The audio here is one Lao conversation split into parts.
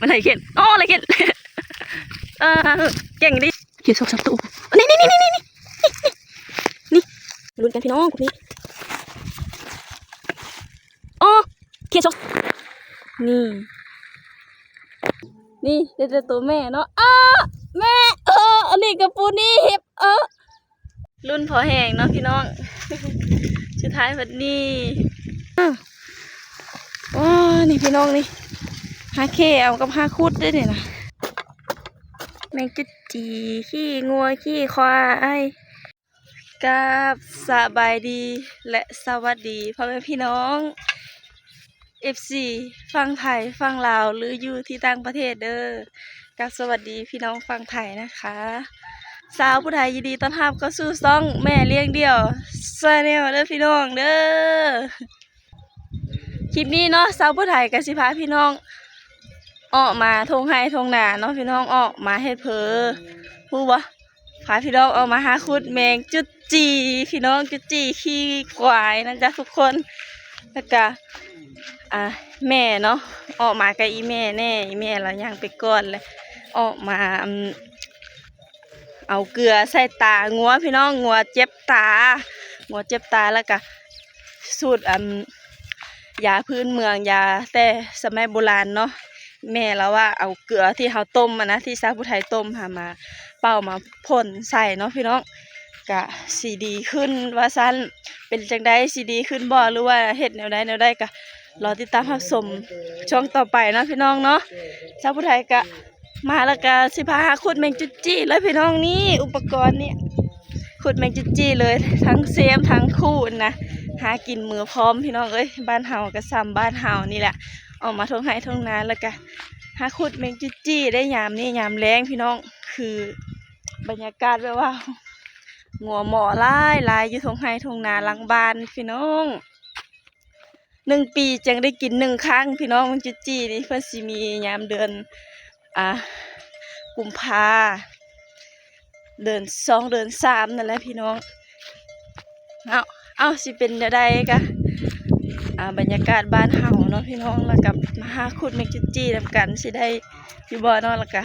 ມັນໄລ່ເຂັນ ອໍ ໄລ່ເຂັນ ເອີ ເກັ່ງເດ້ ເຫັນສອງສາມໂຕ ນີ້ໆໆໆ ນີ້ ລຸ້ນກັນພີ່ນ້ອງ ກຸ່ມນີ້ ອໍ ເຂັນສອງ ນີ້ ນີ້ ໄດ້ແຕ່ໂຕແມ່ເນາະ ອ້າ ແມ່ ເອີ ອັນນີ້ກໍປູໜີ່ເຫັບ ເອີ ລຸ້ນພໍແຮງເນາະພີ່ນ້ອງ ສຸດທ້າຍບັດນີ້ ໂອ້ ນີ້ພີ່ນ້ອງນີ້ ຫາເຄເອົາກັບຫາຂຸດເດ້ນີ້ນະ ແມງຈຸດຈີ່ ຂີ້ງົວ ຂີ້ຄວາຍ ກາບສະບາຍດີ ແລະ ສະຫວັດດີພໍ່ແມ່ພີ່ນ້ອງ ເອັຟຊີ ຝັ່ງໄທ ຝັ່ງລາວ ຫຼື ຢູ່ທີ່ຕ່າງປະເທດເດີ້ ກາບສະຫວັດດີພີ່ນ້ອງຝັ່ງໄທນະຄະ ສາວຜູ້ໄທຍິນດີຕ້ອນຮັບເຂົ້າສູ່ຊ່ອງແມ່ລ້ຽງດ່ຽວ Channel ເດີ້ພີ່ນ້ອງເດີ້. ຄລິບນີ້ເນາະ ສາວຜູ້ໄທກໍຊິພາພີ່ນ້ອງອອກມາທົ່ງໄຮ່ທົ່ງນາເນາະ ພີ່ນ້ອງອອກມາເຮັດເພີ ຮູ້ບໍ່? ພາພີ່ນ້ອງອອກມາຫາຂຸດແມງຈຸດຈີ່ ພີ່ນ້ອງ ຈຸດຈີ່ຂີ້ຄວາຍນະຈ໊ະທຸກຄົນ ແລ້ວກະ ອ່າ ແມ່ເນາະ ອອກມາກັບອີ່ແມ່ແດ່ ອີ່ແມ່ລາວຍ່າງໄປກ່ອນແຫຼະ ອອກມາ ອືມ ເອົາເກືອໃສ່ຕາງົວພີ່ນ້ອງ ງົວເຈັບຕາ ງົວເຈັບຕາ ແລ້ວກະສູດ ອັນ ຢາພື້ນເມືອງ ຢາແຕ່ສະໄໝໂບລານເນາະ ແມ່ລາວວ່າເອົາເກືອທີ່ເຮົາຕົ້ມຫັ້ນນະ ທີ່ສາວຜູ້ໄທຕົ້ມຫັ້ນ ມາເປົ່າມາພົ່ນໃສ່ເນາະພີ່ນ້ອງ ກະຊິດີຂຶ້ນວ່າຊັ້ນ ເປັນຈັ່ງໃດ ຊິດີຂຶ້ນບໍ່ ຫຼືວ່າເຮັດແນວໃດແນວໃດ ກະລໍຕິດຕາມຮັບຊົມຊ່ວງຕໍ່ໄປເນາະພີ່ນ້ອງເນາະ ສາວຜູ້ໄທກະ ມາແລ້ວກະຊິພາຫາຂຸດແມງຈຸດຈີ່ເລີຍພີ່ນ້ອງ ນີ້ອຸປະກອນນີ້ ຂຸດແມງຈຸດຈີ່ເລີຍ ທັງເຊມທັງຄູນນະ ຫາກິນມື້ພ້ອມພີ່ນ້ອງເອີຍ ບ້ານເຮົາກະຊ່ຳບ້ານເຮົານີ້ແຫຼະ ອອກມາທົ່ງໄຮ່ທົ່ງນາ ແລ້ວກະຫາຂຸດແມງຈຸດຈີ່ໄດ້ຍາມນີ້ຍາມແລງພີ່ນ້ອງ ຄືບັນຍາກາດແບບວ່າ ງົວໝໍຫຼາຍໆ ຢູ່ທົ່ງໄຮ່ທົ່ງນາຫຼັງບ້ານພີ່ນ້ອງ. ໜຶ່ງປີຈຶ່ງໄດ້ກິນໜຶ່ງຄັ້ງພີ່ນ້ອງ ແມງຈຸດຈີ່ນີ້ ເພິ່ນຊິມີຍາມເດືອນ ອ່າ ກຸມພາ ເດືອນສອງ ເດືອນສາມນັ້ນແຫຼະພີ່ນ້ອງ ເອົາ ເອົາ ຊິເປັນແນວໃດກະ ອ່າ ບັນຍາກາດບ້ານເຮົາເນາະພີ່ນ້ອງ ແລ້ວກະມາຫາຂຸດແມງຈຸດຈີ່ນຳກັນ ຊິໄດ້ຢູ່ບໍ່ເນາະ ແລ້ວກະ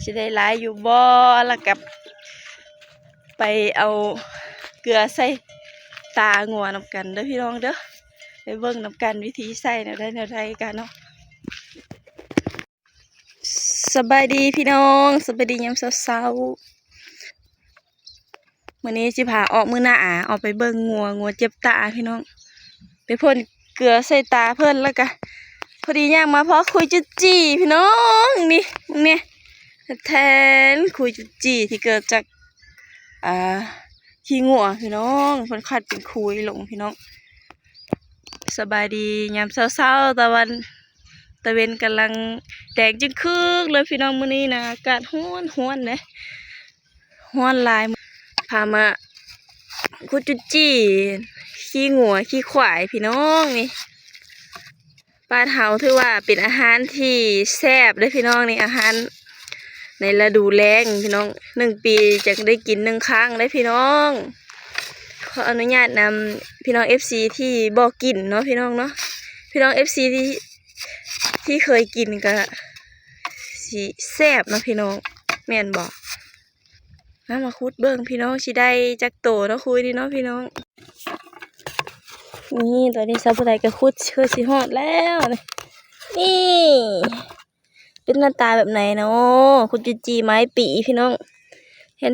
ຊິໄດ້ຫຼາຍຢູ່ບໍ່ ແລ້ວກະ ໄປເອົາເກືອໃສ່ຕາງົວນຳກັນເດີ້ພີ່ນ້ອງເດີ້ ໄປເບິ່ງນຳກັນວິທີໃສ່ແນວໃດແນວໃດກະເນາະ. ສະບາຍດີພີ່ນ້ອງ ສະບາຍດີຍາມເຊົ້າໆ ມື້ນີ້ຊິພາອອກມື້ໜ້າ ອອກໄປເບິ່ງງົວ ງົວເຈັບຕາພີ່ນ້ອງ ໄປພົ່ນເກືອໃສ່ຕາເພິ່ນ ແລ້ວກະພໍດີຍ່າງມາພໍ້ຂຸຍຈຸດຈີ່ພີ່ນ້ອງ ນີ້ ເບິ່ງແດ່ ແທນຂຸຍຈຸດຈີ່ທີ່ເກີດຈາກ ອ່າ ຂີ້ງົວພີ່ນ້ອງ ເພິ່ນຂັດເປັນຂຸຍລົງພີ່ນ້ອງ. ສະບາຍດີຍາມເຊົ້າໆ ຕາວັນ ຕາເວັນກຳລັງແດງຈຶ່ງຄຶກເລີຍພີ່ນ້ອງ ມື້ນີ້ນະອາກາດຮ້ອນໆເດ້ ຮ້ອນຫຼາຍ ພາມາຂຸດຈຸດຈີ່ ຂີ້ງົວຂີ້ຄວາຍພີ່ນ້ອງນີ້. ບ້ານເຮົາຖືວ່າເປັນອາຫານທີ່ແຊບເດ້ພີ່ນ້ອງນີ້ ອາຫານໃນລະດູແລ້ງພີ່ນ້ອງ ໜຶ່ງປີຈັ່ງໄດ້ກິນໜຶ່ງຄັ້ງເດ້ພີ່ນ້ອງ. ຂໍອະນຸຍາດນຳພີ່ນ້ອງເອັຟຊີທີ່ບໍ່ກິນເນາະພີ່ນ້ອງເນາະ ພີ່ນ້ອງເອັຟຊີທີ່ ທີ່ເຄີຍກິນກະຊິແຊບເນາະພີ່ນ້ອງ ແມ່ນບໍ່? ມາ ມາຂຸດເບິ່ງພີ່ນ້ອງ ຊິໄດ້ຈັກໂຕເນາະ ຄຸຍນີ້ເນາະພີ່ນ້ອງ. ນີ້ ຕອນນີ້ສາວຜູ້ໄທກະຂຸດເຄືອຊິຮອດແລ້ວ ນີ້ ເປັນໜ້າຕາແບບໃດເນາະ ຂຸດຈຸດຈີ່ໄມ້ປີພີ່ນ້ອງ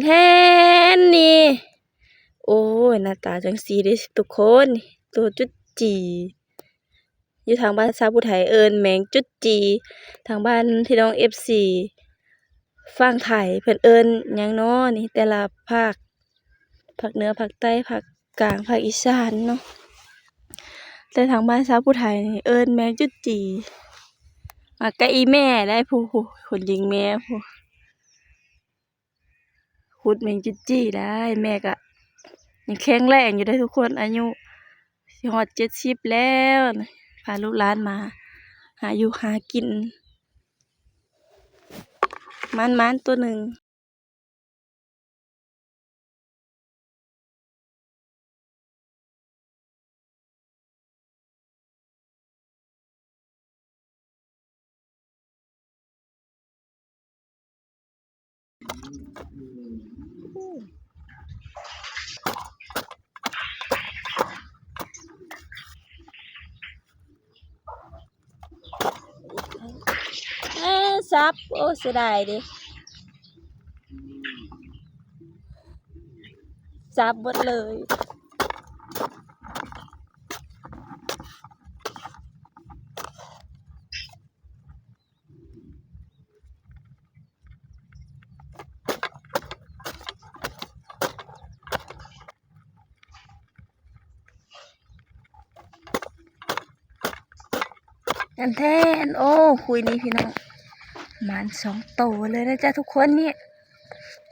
ແທນໆ ນີ້ ໂອ້ຍ ໜ້າຕາຈັ່ງຊີ້ເດ້ທຸກຄົນ ໂຕຈຸດຈີ່. ຢູ່ທາງບ້ານສາວຜູ້ໄທເອີ້ນແມງຈຸດຈີ່ ທາງບ້ານພີ່ນ້ອງເອັຟຊີຝັ່ງໄທເພິ່ນເອີ້ນຫຍັງນໍນີ້ ແຕ່ລະພາກ ພາກເໜືອ ພາກໃຕ້ ພາກກາງ ພາກອີສານເນາະ ແຕ່ທາງບ້ານສາວຜູ້ໄທນີ້ເອີ້ນແມງຈຸດຈີ່ ມາກະອີ່ແມ່ໄດ້ຜູ້ ຜູ້ຄົນຍິງແມ່ຜູ້ ຂຸດແມງຈຸດຈີ່ໄດ້ ແມ່ກະຍັງແຂງແຮງຢູ່ເດ້ທຸກຄົນ ອາຍຸຊິຮອດເຈັດສິບແລ້ວ ພາລູກຫຼານມາຫາຢູ່ຫາກິນ ໝານໆ ໂຕໜຶ່ງ. ເອີ ສັບ ໂອ້ ເສຍດາຍເດ້ ສັບເບິດເລີຍ. ອັນແທນ ໂອ້ ຄຸຍນີ້ພີ່ນ້ອງ ໝານສອງໂຕເລີຍນະຈ໊ະທຸກຄົນ. ນີ້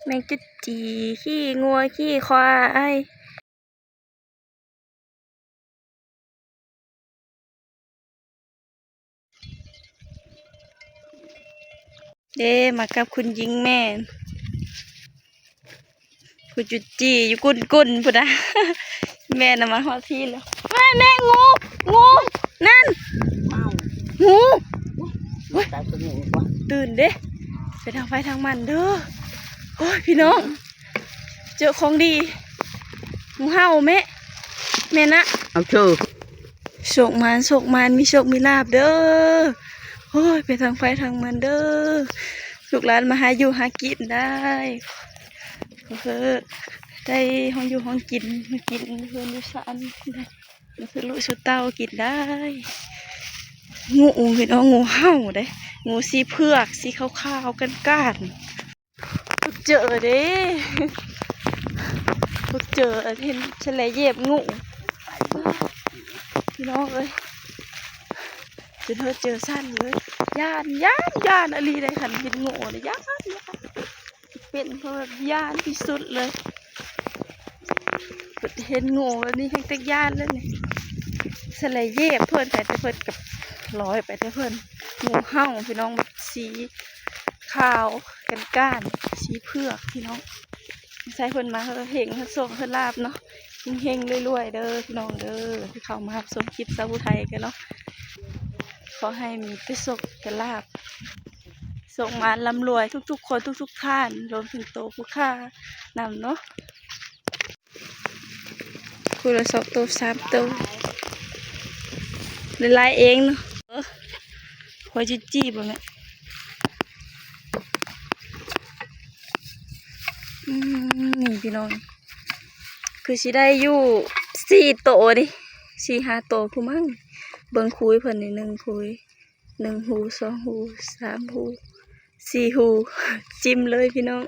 ແມງຈຸດຈີ່ ຂີ້ງົວ ຂີ້ຄວາຍ. ເດ້ ມາກັບຄຸນຍິງແມ່ນ ຜູ້ຈຸດຈີ່ຢູ່ກົ້ນໆ ພຸ້ນນະ ແມ່ນນະ ມາຮອດພີ້ແລ້ວ. ແມ່ ແມ່ ງູ ງູ ນັ້ນ ງູ ໂອ້ຍ ຕາຍ ຕົວນີ້ ຕື່ນເດ້ ໄປທາງໃຜທາງມັນເດີ. ໂອ້ຍ ພີ່ນ້ອງ ເຈີຂອງດີ ງູເຫົ່າແມ່ ແມ່ນນະ ເອົາເຊີ ໂຊກໝານ ໂຊກໝານ ມີໂຊກມີລາບເດີ. ໂອ້ຍ ໄປທາງໃຜທາງມັນເດີ ລູກຫຼານມາຫາຢູ່ຫາກິນໄດ້ ເອີ ໄດ້ຫ້ອງຢູ່ຫ້ອງກິນ ມາກິນເຮືອນຢູ່ຊານໄດ້ ມາຊື້ລູກຊື້ເຕົ້າກິນໄດ້. ງູ ພີ່ນ້ອງ ງູເຫົ່າເດ້ ງູສີເຜືອກ ສີຂາວໆ ກ້ານໆ. ເຈີເດ້ ເຈີ ເຫັນສະແລແຍບງູ ພີ່ນ້ອງເອີຍ ຈົນເຮີເຈີສັ່ນເລີຍ. ຢ້ານ ຢ້ານ ຢ້ານອີ່ຫຼີເດ້ ຄັນເຫັນງູນີ້ ຢ້ານ ຢ້ານ ເປັນ ເພາະວ່າຢ້ານທີ່ສຸດເລີຍ. ເຫັນງູແບບນີ້ແຮງແຕກຢ້ານເລີຍນີ້ ສະແລເຢບເພິ່ນໄປ ແຕ່ເພິ່ນກໍລອຍໄປແຕ່ເພິ່ນ. ງູເຫົ່າພີ່ນ້ອງ ແບບສີຂາວກ້ານໆ ສີເຜືອກພີ່ນ້ອງ. ໃສ່ເພິ່ນມາເຮີເຮັງເຮີໂຊກເຮີລາບເນາະ ເຮັງໆ ລວຍໆ ເດີພີ່ນ້ອງເດີ ທີ່ເຂົ້າມາຮັບຊົມຄລິບສາວຜູ້ໄທກັນເນາະ. ຂໍໃຫ້ມີແຕ່ໂຊກແຕ່ລາບ ໂຊກໝານລ່ຳລວຍທຸກໆຄົນທຸກໆທ່ານ ລວມເຖິງໂຕຜູ້ຂ້ານຳເນາະ. ຜູ້ລະສອງໂຕສາມໂຕ ຫຼາຍໆເອງເນາະ. ເອີ ຫົວຈີ່ໆ ບໍ່ແມ່ນ ອືມ ນີ້ພີ່ນ້ອງ ຄືຊິໄດ້ຢູ່ສີ່ໂຕນີ້ ສີ່ຫ້າໂຕພຸ້ນມັ້ງ. ເບິ່ງຄຸຍເພິ່ນນີ້ ໜຶ່ງຄຸຍ ໜຶ່ງຮູ ສອງຮູ ສາມຮູ ສີ່ຮູ ຈິ້ມເລີຍພີ່ນ້ອງ.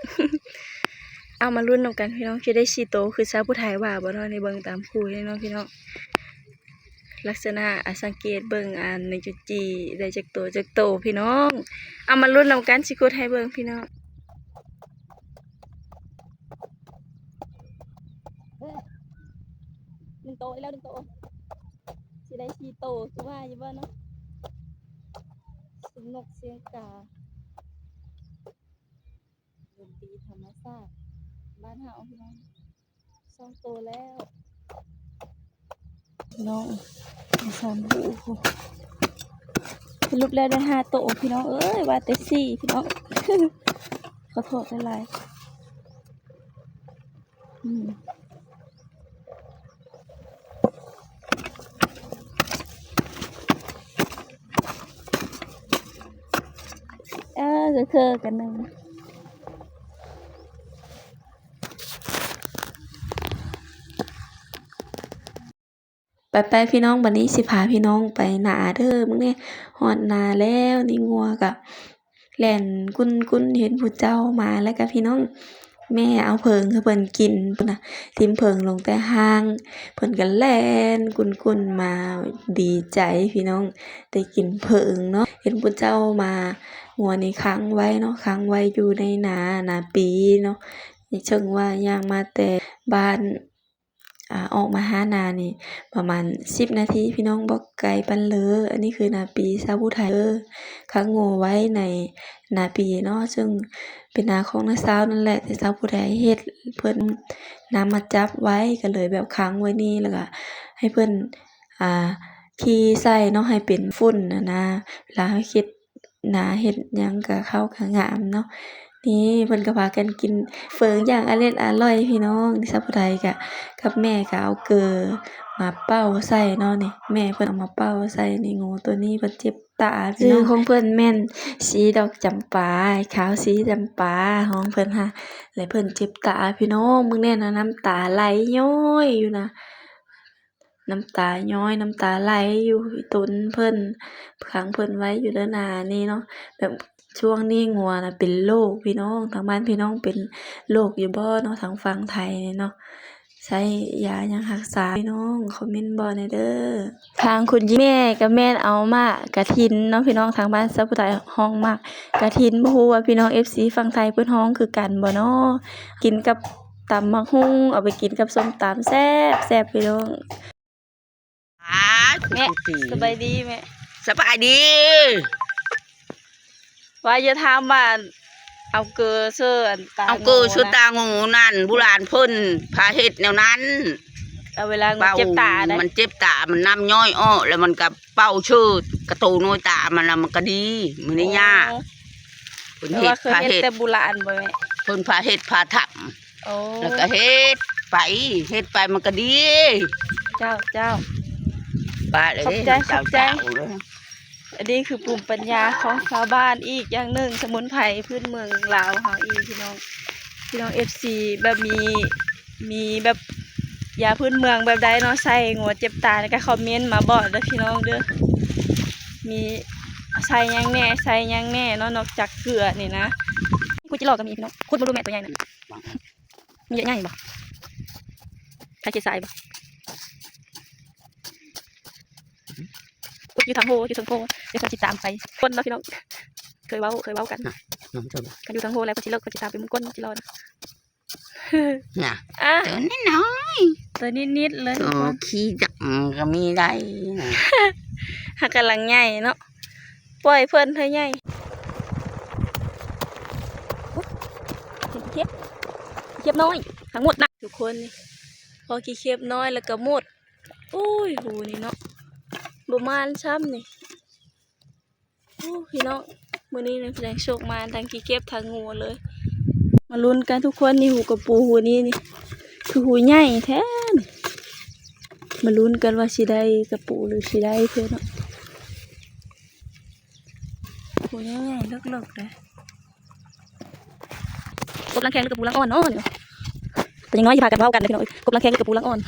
ເອົາມາລຸ້ນນຳກັນພີ່ນ້ອງ ຊິໄດ້ສີ່ໂຕຄືຊາວຜູ້ໄທວ່າບໍ່ເນາະ. ນີ້ເບິ່ງຕາມຄູເລີຍເນາະພີ່ນ້ອງ ລັກສະນະ ອາ ສັງເກດເບິ່ງ ອັນ ໃນຈຸດຈີ່ ໄດ້ຈັກໂຕຈັກໂຕພີ່ນ້ອງ. ເອົາມາລຸ້ນນຳກັນ ຊິຂຸດໃຫ້ເບິ່ງພີ່ນ້ອງ. ໜຶ່ງໂຕໄດ້ແລ້ວ ໜຶ່ງໂຕ ຊິໄດ້ສີ່ໂຕຄືວ່າຢູ່ບໍ່ເນາະ. ສຽງນົກສຽງກາ ດົນຕີທຳມະຊາດບ້ານເຮົາພີ່ນ້ອງ. ສອງໂຕແລ້ວພີ່ນ້ອງ ສາມຮູ ສະຫຼຸບແລ້ວໄດ້ຫ້າໂຕພີ່ນ້ອງເອີຍ ວ່າແຕ່ສີ່ພີ່ນ້ອງ ຂໍໂທດຫຼາຍໆ. ອືມ ເອີ ຄືໆກັນໜຶ່ງ. ໄປໆ ພີ່ນ້ອງ ບັດນີ້ຊິພາພີ່ນ້ອງໄປນາເດີ. ເບິ່ງແດ່ ຮອດນາແລ້ວ ນີ້ງົວກະແລ່ນກຸ້ນໆ ເຫັນຜູ້ເຈົ້າມາແລ້ວກະ ພີ່ນ້ອງ ແມ່ເອົາເຜິ້ງໃຫ້ເພິ່ນກິນພຸ້ນນະ ຖິ້ມເຜິ້ງລົງແຕ່ຫ້າງ ເພິ່ນກະແລ່ນກຸ້ນໆ ມາ ດີໃຈພີ່ນ້ອງ ໄດ້ກິນເຜິ້ງເນາະ. ເຫັນຜູ້ເຈົ້າມາ ງົວນີ້ຂັງໄວ້ເນາະ ຂັງໄວ້ຢູ່ໃນນາ ນາປີເນາະ ເຊິ່ງວ່າຍ່າງມາແຕ່ບ້ານ ອາ ອອກມາຫານານີ້ປະມານສິບນາທີພີ່ນ້ອງ ບໍ່ໄກປານເລີ. ອັນນີ້ຄືນາປີຊາວຜູ້ໄທ ເອີ ຂັງງົວໄວ້ໃນນາປີເນາະ ເຊິ່ງເປັນນາຂອງນ້າສາວນັ້ນແຫຼະ ແຕ່ຊາວຜູ້ໄທເຮັດ ເພິ່ນນຳມາຈັບໄວ້ ກະເລີຍແບບຂັງໄວ້ນີ້ ແລ້ວກະໃຫ້ເພິ່ນ ອາ ຂີ້ໃສ່ເນາະ ໃຫ້ເປັນຝຸ່ນຫັ້ນນະ ເວລາເຮົາເຮັດ ນາເຮັດຫຍັງກະເຂົ້າກະງາມເນາະ. ນີ້ເພິ່ນກະພາກັນກິນເຝີຢ່າງອະເລັດອະລ່ອຍພີ່ນ້ອງ. ສາວຜູ້ໄທກະກັບແມ່ກະເອົາເກີມາເປົ່າໃສ່ເນາະ. ນີ້ແມ່ເພິ່ນເອົາມາເປົ່າໃສ່. ນີ້ງູໂຕນີ້ເພິ່ນເຈັບຕາພີ່ນ້ອງ. ຊື່ຂອງເພິ່ນແມ່ນສີດອກຈຳປາ ຂາວສີຈຳປາ ຫ້ອງເພິ່ນຫາ ແລະເພິ່ນເຈັບຕາພີ່ນ້ອງ. ເບິ່ງແດ່ນະ ນ້ຳຕາໄຫຼຍ້ອຍຢູ່ນະ. ນ້ຳຕາຍ້ອຍ ນ້ຳຕາໄຫຼຢູ່ ຕົນເພິ່ນຂັງເພິ່ນໄວ້ຢູ່ເດີ ໜ້ານີ້ເນາະ. ແບບຊ່ວງນີ້ງົວນະເປັນໂລກພີ່ນ້ອງ. ທາງບ້ານພີ່ນ້ອງເປັນໂລກຢູ່ບໍ່ເນາະ ທາງຝັ່ງໄທນີ້ເນາະ? ໃຊ້ຢາຫຍັງຮັກສາພີ່ນ້ອງ ຄອມເມັນບອກແດ່ເດີ. ທາງຄຸນແມ່ກະແມ່ນເອົາໝາກກະຖິນເນາະພີ່ນ້ອງ. ທາງບ້ານຊາວຜູ້ໄທຮ້ອງໝາກກະຖິນ ບໍ່ຮູ້ວ່າພີ່ນ້ອງເອັຟຊີຝັ່ງໄທເພິ່ນຮ້ອງຄືກັນບໍ່ເນາະ? ກິນກັບ ຕຳໝາກຫຸ່ງ ເອົາໄປກິນກັບສົ້ມຕຳແຊບໆ ພີ່ນ້ອງ. ອ້າ ແມ່ ສະບາຍດີແມ່. ສະບາຍດີ. ວ່າຢ່າຖາມວ່າເອົາເກີເຊີອັນຕາ ເອົາເກີເຊີຕາງູນັ້ນ ບູຮານເພິ່ນພາເຮັດແນວນັ້ນ. ເອົາເວລາງູເຈັບຕາໄດ໋ ມັນເຈັບຕາ ມັນນ້ຳຍ້ອຍອອກ ແລ້ວມັນກະເປົ່າເຊີກະໂຕນ້ອຍຕາມັນ ແລ້ວມັນກະດີ. ມື້ນີ້ຍ່າ ໂອ້ ເພິ່ນເຮັດ ພາເຮັດ ແຕ່ບູຮານບໍ່ແມ່? ເພິ່ນພາເຮັດພາທຳ. ໂອ້ ແລ້ວກະເຮັດໄປ ເຮັດໄປມັນກະດີ. ເຈົ້າ ເຈົ້າ ປາເລີຍ ຂອບໃຈ ເຈົ້າ ຂອບໃຈ ເຈົ້າເລີຍ. ອັນນີ້ຄືພູມປັນຍາຂອງຊາວບ້ານອີກຢ່າງໜຶ່ງ ສະໝຸນໄພພື້ນເມືອງລາວເຮົາອີກ ພີ່ນ້ອງ. ພີ່ນ້ອງເອັຟຊີ ແບບມີ ມີແບບຢາພື້ນເມືອງແບບໃດເນາະ ໃສ່ງົວເຈັບຕາ ກະຄອມເມັນມາບອກເດີພີ່ນ້ອງເດີ. ມີໃສ່ຫຍັງແດ່ ໃສ່ຫຍັງແດ່ເນາະ ນອກຈາກເກືອນີ້ນະ. ຂຸດຈິຫຼໍ່ກະມີພີ່ນ້ອງ ຂຸດເບິ່ງດູແມ່ ໂຕໃຫຍ່ນະ. ມີເຍາະໃຫຍ່ບໍ່? ໃຜເຂດຊາຍບໍ່? ອຸຍ ຢູ່ທາງໂຮ ຢູ່ເທິງໂຮ ດຽວຂ້ອຍຊິຕາມໄປ ຄົນເນາະພີ່ນ້ອງ. ເຄີຍເວົ້າ ເຄີຍເວົ້າກັນ ຄັນຢູ່ທາງໂຮແລ້ວ ຂ້ອຍຊິເລີກ ຂ້ອຍຊິຕາມໄປເບິ່ງກົ້ນຈິຫຼໍ່ນະ. ນະ ອ່ະ ໂຕນ້ອຍໆ ໂຕນິດໆເລີຍ ໂຕຂີ້ຈັກກະມີໄດ້ນະ. ຫາກກຳລັງໃຫຍ່ເນາະ. ປ່ອຍເພິ່ນໃຫ້ໃຫຍ່. ໂອ້ຍ ເຫັນເຂັບ ເຂັບນ້ອຍທັງໝົດນະທຸກຄົນ. ພໍຂີ້ເຂັບນ້ອຍແລ້ວກະໝົດ. ໂອ້ຍ ຫູນີ້ເນາະ ບໍ່ມານຊ້ຳນີ້. ໂອ້ ພີ່ນ້ອງ ມື້ນີ້ແມ່ນແສດງໂຊກມາທັງຂີ້ເຂັບທັງງູເລີຍ. ມາລຸ້ນກັນທຸກຄົນ ນີ້ຫູກະປູຫູນີ້ນີ້ ຄືຫູໃຫຍ່ແທ້ນີ້. ມາລຸ້ນກັນວ່າຊິໄດ້ກະປູຫຼືຊິໄດ້ເພິ່ນເນາະ. ໂຫ ໃຫຍ່ໆ ເລິກໆ ເດ້. ກົບລັງແຄງຫຼືກະປູລັງອ່ອນເນາະ ນີ້ເນາະ? ເປັນຫຍັງນ້ອຍຊິພາກັນເວົ້າກັນເດີພີ່ນ້ອງເອີຍ ກົບລັງແຄງຫຼືກະປູລັງອ່ອນ.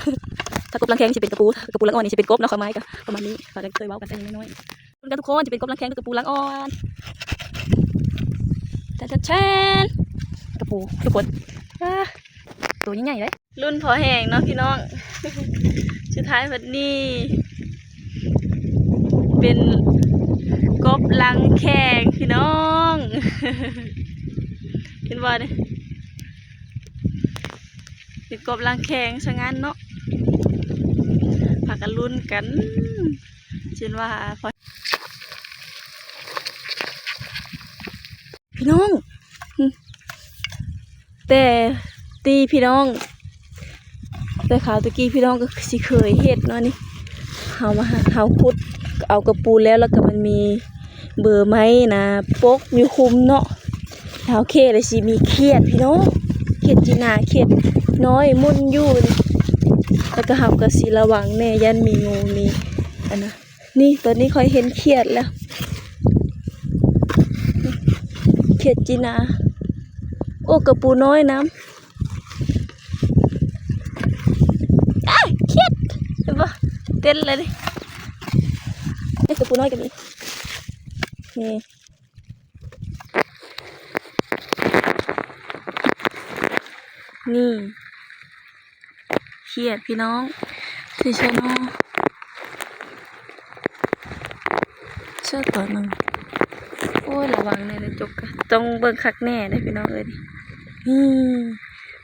ຖ້າກົບລັງແຄງຊິເປັນກະປູ ກະປູລັງອ່ອນນີ້ຊິເປັນກົບເນາະ ຄວາມໝາຍກະປະມານນີ້. ພາກັນເຄີຍເວົ້າກັນແຕ່ຍັງນ້ອຍໆ. ລຸ້ນກັນທຸກຄົນ ຊິເປັນກົບລັງແຄງຫຼືກະປູລັງອ່ອນ. ແທນໆ ກະປູທຸກຄົນ ອ້າ ໂຕໃຫຍ່ໆ ເດ້. ລຸ້ນພໍແຮງເນາະພີ່ນ້ອງ. ສຸດທ້າຍບັດນີ້ເປັນກົບລັງແຄງພີ່ນ້ອງ ເຫັນບໍ່ນີ້ ເປັນກົບລັງແຄງຊະຊັ້ນເນາະ. ພາກັນລຸ້ນກັນ ຈົນວ່າ ພີ່ນ້ອງ ແຕ່ຕີພີ່ນ້ອງ ແຕ່ຄາວຕະກີ້ພີ່ນ້ອງກະຊິເຄີຍເຮັດເນາະນີ້. ເຮົາມາ ເຮົາຂຸດເອົາກະປູແລ້ວ ແລ້ວກະມັນມີເບີໄມ້ນະປົກຢູ່ຄຸມເນາະ. ເຮົາເຄແລ້ວຊິມີຂຽດພີ່ນ້ອງ ຂຽດຈີນາ ຂຽດນ້ອຍໝຸ່ນຢູ່ນີ້. ແລ້ວກະເຮົາກະຊິລະວັງແດ່ ຢ້ານມີງູມີອັນນະ. ນີ້ ຕອນນີ້ຂ້ອຍເຫັນຂຽດແລ້ວ ຂຽດຈີນາ. ໂອ້ ກະປູນ້ອຍນຳ. ອ້າ ຂຽດ ເຫັນບໍ່ ເຕັ້ນແລ້ວນີ້. ນີ້ກະປູນ້ອຍກະມີ ນີ້ ນີ້. ຂຽດພີ່ນ້ອງ ຊິເຊີເນາະ ເຊີຕົວໜຶ່ງ. ໂອ້ຍ ລະວັງແດ່ເດີ ຈົກກະຕ້ອງເບິ່ງຄັກແນ່ເດີພີ່ນ້ອງເອີຍ. ນີ້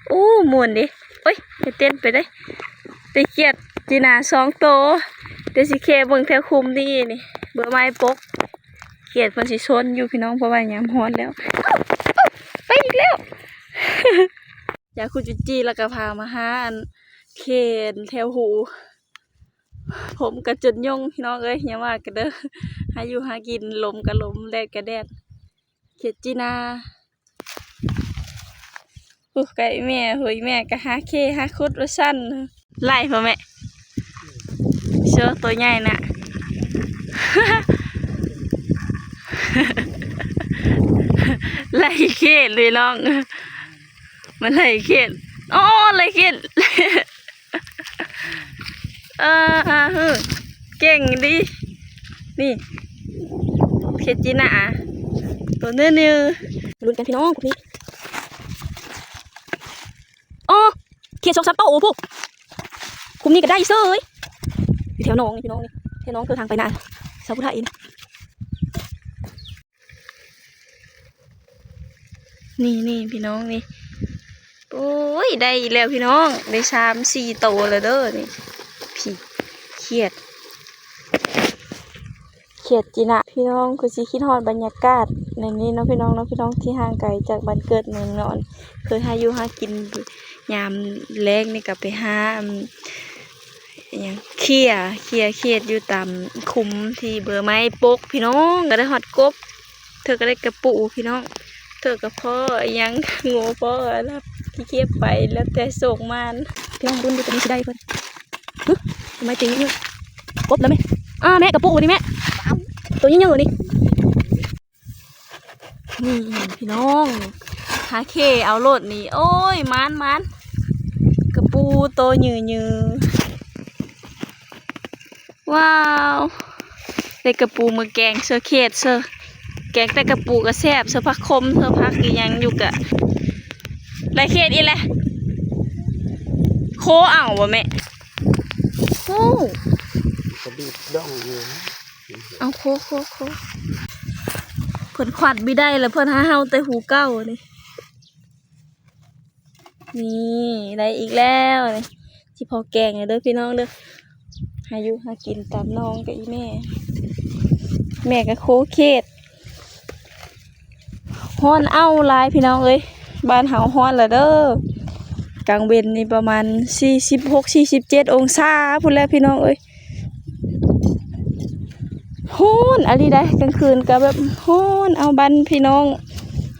ໂອ້ ມ່ວນເດ ໂອ້ຍ ໄປເຕັ້ນໄປເດ້. ໄດ້ຂຽດຈີນາສອງໂຕ ດຽວຊິແຄເບິ່ງແຖວຄຸມນີ້ນີ້ ເບີໄມ້ປົກ. ຂຽດເພິ່ນຊິຊົນຢູ່ພີ່ນ້ອງ ເພາະວ່າຍາມຮ້ອນແລ້ວ. ໄປອີກແລ້ວ. ຢາກຂຸດຈຸຈີ່ ແລ້ວກະພາມາຫາອັນ ເຂນແຖວຫູ ຜົມກະຈົນຍົງພີ່ນ້ອງເອີຍ ຢ່າວ່າກັນເດີ. ຫາຢູ່ຫາກິນ ລົມກະລົມ ແດດກະແດດ ຂຽດຈີ່ໜ້າ. ໂອ້ ໃກ້ແມ່ ໂອ້ຍ ແມ່ກະຫາເຄຫາຂຸດວ່າຊັ້ນ. ໄລ່ບໍ່ແມ່? ໂຊ ໂຕໃຫຍ່ນະ ໄລ່ເຄພີ່ນ້ອງ ມັນໄລ່ເຄ. ໂອ້ ໄລ່ເຄ ເອີ ເກັ່ງດີ. ນີ້ ເຄຈີ່ໜ້າ ໂຕໜຶ່ງ ລຸ້ນກັນພີ່ນ້ອງ ຄຸມນີ້. ອໍ ເຄສອງສາມໂຕພຸ້ນ ຄຸມນີ້ກະໄດ້ເສີຍ. ຢູ່ແຖວໜອງນີ້ພີ່ນ້ອງນີ້ ແຖວໜອງເກີດທາງໄປນາ ຊາວຜູ້ໄທນີ້. ນີ້ໆ ພີ່ນ້ອງນີ້ ໂອ້ຍ ໄດ້ອີກແລ້ວພີ່ນ້ອງ ໄດ້ສາມສີ່ໂຕແລ້ວເດີນີ້. ພີ້ ຂຽດ ຂຽດຈີ່ໜ້າ ພີ່ນ້ອງ ຄືຊິຄິດຮອດບັນຍາກາດໃນນີ້ເນາະ ພີ່ນ້ອງເນາະ ພີ່ນ້ອງທີ່ຫ່າງໄກຈາກບ້ານເກີດເມືອງນອນ ເຄີຍຫາຢູ່ຫາກິນ. ຍາມແລງນີ້ກະໄປຫາ ອັນ ຫຍັງ ເຄຍ ເຄຍ ຂຽດຢູ່ຕາມຂຸມທີ່ເບີໄມ້ປົກພີ່ນ້ອງ ກະໄດ້ຮອດກົບ. ເທື່ອກະໄດ້ກະປູພີ່ນ້ອງ ເທື່ອກະພໍ້ຫຍັງ ງູພໍ້ລະກະເກັບໄປ ແລ້ວແຕ່ໂຊກໝານ. ພີ່ນ້ອງລຸ້ນດູ ໂຕນີ້ຊິໄດ້ບໍ່ ຫຶ ໄມ້ຕີນີ້ ກົບແລ້ວແມ່. ອ້າ ແມ່ກະປູນີ້ແມ່ ໂຕໃຫຍ່ໆນີ້. ນີ້ພີ່ນ້ອງ ຫາເຄເອົາໂລດນີ້ ໂອ້ຍ ໝານໆ ກະປູໂຕຍືໆ. ວ້າວ ໄດ້ກະປູມາແກງເສີເຂດເສີ ແກງແຕ່ກະປູກະແຊບເສີ ຜັກຂົມເສີ ຜັກອີ່ຫຍັງຢູ່ກະ ໄດ້ເຂດອີກແຫຼະ. ໂຄເອົາບໍ່ແມ່? ໂອ້ ກະດີດດອງຢູ່ ເອົາໂຄ ໂຄ ໂຄ ເພິ່ນຄວັດບໍ່ໄດ້ລະ ເພິ່ນຫາເຮົາແຕ່ຫູເກົ່ານີ້. ນີ້ໄດ້ອີກແລ້ວນີ້ ຊິພໍແກງແລ້ວເດີພີ່ນ້ອງເດີ. ຫາຢູ່ຫາກິນຕາມໜອງກະອີ່ແມ່ ແມ່ກະໂຄເຂດ. ຮ້ອນເອົ້າຫຼາຍພີ່ນ້ອງເອີຍ ບ້ານເຮົາຮ້ອນລະເດີ. ກາງເວັນນີ້ປະມານສີ່ສິບຫົກ ສີ່ສິບເຈັດອົງສາພຸ້ນແຫຼະພີ່ນ້ອງເອີຍ. ຮ້ອນອີ່ຫຼີໃດ໋ ກາງຄືນກະແບບຮ້ອນເອົ້າ. ບ້ານພີ່ນ້ອງ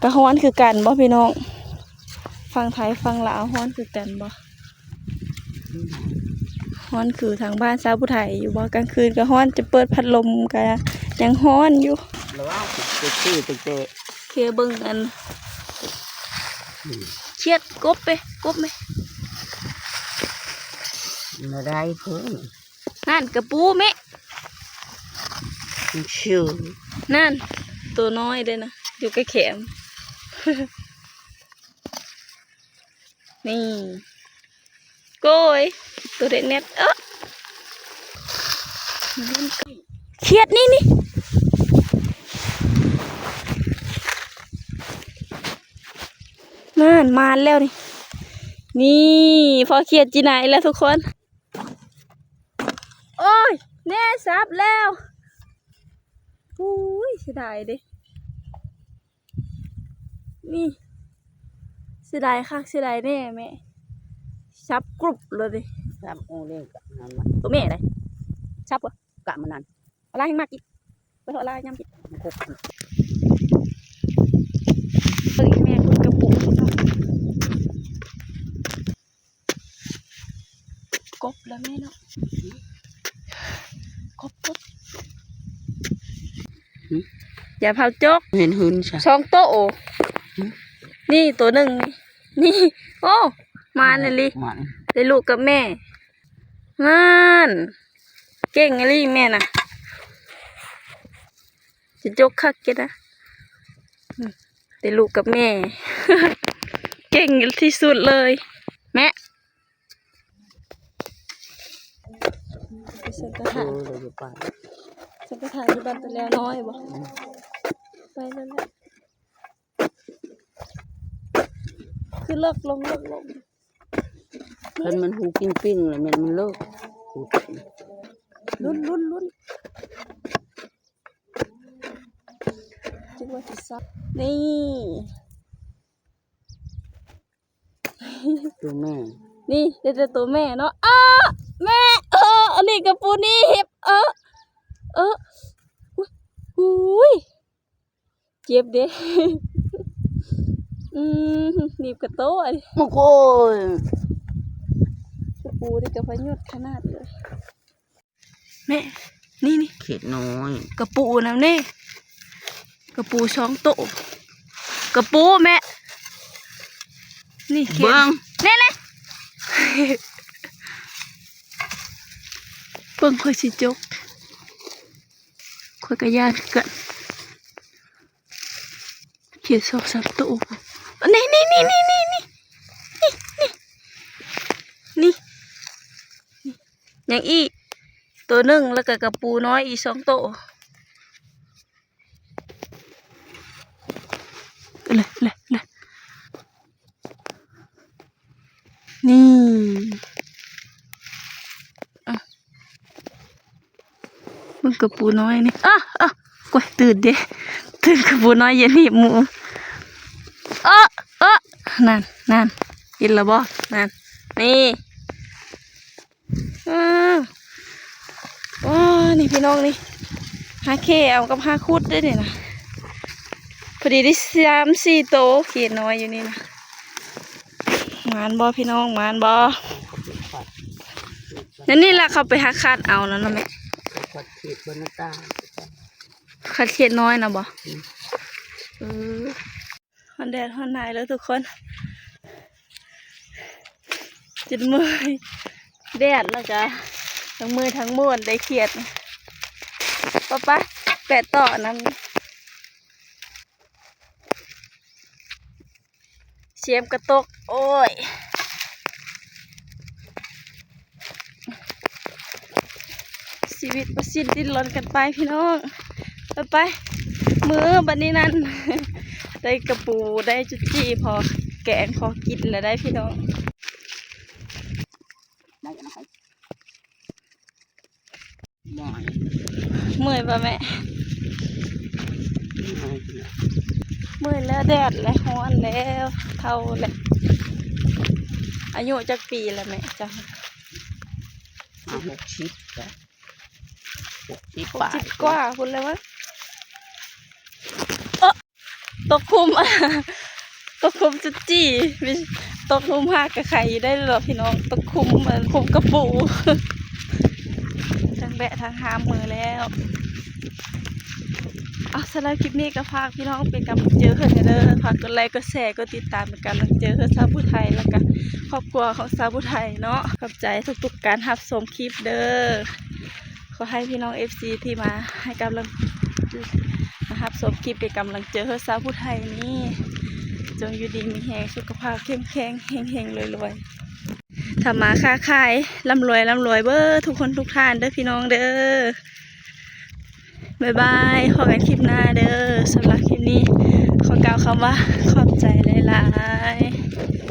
ກະຮ້ອນຄືກັນບໍ່ພີ່ນ້ອງ? ຝັ່ງໄທຝັ່ງລາວຮ້ອນຄືກັນບໍ່? ຮ້ອນຄືທາງບ້ານຊາວຜູ້ໄທຢູ່ບໍ່? ກາງຄືນກະຮ້ອນ ຈະເປີດພັດລົມກະຍັງຮ້ອນຢູ່. ລະວ່າຊິຊື້ຕັ້ງແຕ່ ເຄເບິ່ງອັນ ອືມ ຂຽດ ກົບເປ ກົບເມ ບໍ່ໄດ້ພຸ້ນ. ນັ້ນກະປູເມ ຊື່ ນັ້ນ ໂຕນ້ອຍເດ້ນະ ຢູ່ໃກ້ແຄມ. ນີ້ ໂກຍ ໂຕເດັກແນັດ ເອີ ຂຽດນີ້ ນີ້ ນັ້ນ ມາແລ້ວນີ້ ນີ້ ພໍຂຽດຈີ່ໜ້າອີກແລ້ວທຸກຄົນ. ໂອ້ຍ ແນ່ ສັບແລ້ວ. ໂອ້ຍ ເສຍດາຍເດ ນີ້ ເສຍດາຍຄັກເສຍດາຍແນ່ແມ່ ສັບກຣຸບເລີຍເດ. ສັບໂອເດກະນັ້ນ ໂຕແມ່ໃດ ສັບບໍ່ ກະມັນນັ້ນ ອາລາແຮ່ງມາກິນ ໄປເທາະອາລາຍາມກິນ. ເບິ່ງອີ່ແມ່ຄຸດກະປູເນາະ. ກົບລະແມ່ເນາະ ກົບ ກົບ ຫຶ ຢ່າເຜົາຈົກ ເຫັນຫຶນຊະ ສອງໂຕ ຫຶ ນີ້ໂຕໜຶ່ງ ນີ້ ໂອ້ ມານອີ່ຫຼີ ມານ ໄດ້ລູກກັບແມ່ ນັ້ນ ເກັ່ງອີ່ຫຼີແມ່ນະ. ຊິຈົກຄັກເກດນະ ໄດ້ລູກກັບແມ່ ເກັ່ງທີ່ສຸດເລີຍແມ່. ໄປສັງກະທານ ສັງກະທານຢູ່ບ້ານຕະແລວນ້ອຍບໍ່? ອືມ ໄປແລ້ວແຫຼະ ຄືເລິກລົງ ເລິກລົງ. ຄັນມັນຫູປີ້ງໆ ລະແມ່ນມັນເລີກ ຫູ ລຸ້ນ ລຸ້ນ ລຸ້ນ ຈຶ່ງວ່າຊິຊັບ ນີ້ ໂຕແມ່ ນີ້ ໄດ້ແຕ່ໂຕແມ່ເນາະ ອ້າ ແມ່ ເອີ ອັນນີ້ກະປູໜີບ ເອີ ເອີ ອຸ້ຍ ອຸ້ຍ ເຈັບເດ້ ອືມ ໜີບກະໂຕອັນນີ້ ໂອ້ຍ ກະປູນີ້ກະພະຍົດຂະໜາດເລີຍ. ແມ່ ນີ້ໆ ເຂດນ້ອຍ ກະປູນຳນີ້ ກະປູສອງໂຕ ກະປູແມ່ ນີ້ເຂດ ເບິ່ງ ແນ່ໆ ເບິ່ງຂ້ອຍຊິຈົກ ຂ້ອຍກະຢ້ານຄືກັນ. ເຂດສອງສາມໂຕ ນີ້ໆ ນີ້ ຍັງອີກໂຕໜຶ່ງ ແລ້ວກະກະປູນ້ອຍອີກສອງໂຕ ເລີຍ ເລີຍ ເລີຍ. ນີ້ ອະ ເບິ່ງກະປູນ້ອຍນີ້ ອະ ອະ ໂອ້ຍ ຕື່ນເດ້ ຕື່ນ ກະປູນ້ອຍຢ່າໜີບໝູ່ ເອີ ເອີ ນັ້ນ ນັ້ນ ເຫັນລະບໍ່ ນັ້ນ ນີ້ ອາ ໂອ້ ນີ້ພີ່ນ້ອງນີ້ ຫາແຂ້ເອົາກັບຫາຂຸດເດ້ນີ້ນະ ພໍດີໄດ້ສາມສີ່ໂຕ ເຂດນ້ອຍຢູ່ນີ້ນະ. ໝານບໍ່ພີ່ນ້ອງ ໝານບໍ່? ແລ້ວນີ້ລະເຂົາໄປຫາຄັດເອົາແລ້ວເນາະແມ່ ຄັດເຂດນ້ອຍນະບໍ່? ອືມ ເອີ ຮ້ອນແດດຮ້ອນໜາວເດີທຸກຄົນ ຈົນເມື່ອຍ ແດດແລ້ວກະທັງເມື່ອຍທັງມ່ວນໄດ້ຂຽດ ປະ ປະ ແປະຕໍ່ນຳ. ສຽມກະຕົກ ໂອ້ຍ ຊີວິດປະສິ້ນດີ້ນລົນກັນໄປພີ່ນ້ອງ ໄປໆ ມື້ບັດນີ້ນັ້ນ ໄດ້ກະປູ ໄດ້ຈຸດຈີ່ ພໍແກງພໍກິນແລ້ວໄດ໋ພີ່ນ້ອງ. ເມື່ອຍບໍ່ແມ່? ເມື່ອຍແລ້ວ ແດດແລ້ວ ຮ້ອນແລ້ວ ເຖົ້າແລ້ວ. ອາຍຸຈັກປີແລ້ວແມ່ເຈົ້າ? ຫ້າຫົກສິບ ຫົກສິບປາຍ ຫົກສິບກວ່າພຸ້ນແລ້ວເວີ້ຍ. ຕົກຂຸມ ຕົກຂຸມຈຸດຈີ່ ຕົກຂຸມຮາກກະໄຄຢູ່ໄດ້ເລີຍພີ່ນ້ອງ ຕົກຂຸມ ຂຸມກະປູ ທັງແບະທັງຫາມມືແລ້ວ. ເອົາ ສຳລັບຄລິບນີ້ກະຝາກພີ່ນ້ອງເປັນກຳລັງໃຈໃຫ້ເດີ ຝາກກົດໄລ ກົດແຊ ກົດຕິດຕາມເປັນກຳລັງໃຈໃຫ້ສາວຜູ້ໄທ ແລ້ວກະຄອບຄົວຂອງສາວຜູ້ໄທເນາະ. ຂອບໃຈທຸກໆການຮັບຊົມຄລິບເດີ. ຂໍໃຫ້ພີ່ນ້ອງເອັຟຊີທີ່ມາໃຫ້ກຳລັງ ມາຮັບຊົມຄລິບເປັນກຳລັງໃຈໃຫ້ສາວຜູ້ໄທນີ້ ຈົ່ງຢູ່ດີມີແຮງ ສຸຂະພາບເຂັ້ມແຂງ ເຮັງໆ ລວຍໆ ທຳມາຄ້າຂາຍ ລ່ຳລວຍ ລ່ຳລວຍເບີດທຸກຄົນທຸກທ່ານເດີພີ່ນ້ອງເດີ. ບາຍບາຍ ພໍ້ກັນຄລິບໜ້າເດີ. ສຳລັບຄລິບນີ້ຂໍກ່າວຄຳວ່າຂອບໃຈຫຼາຍໆ.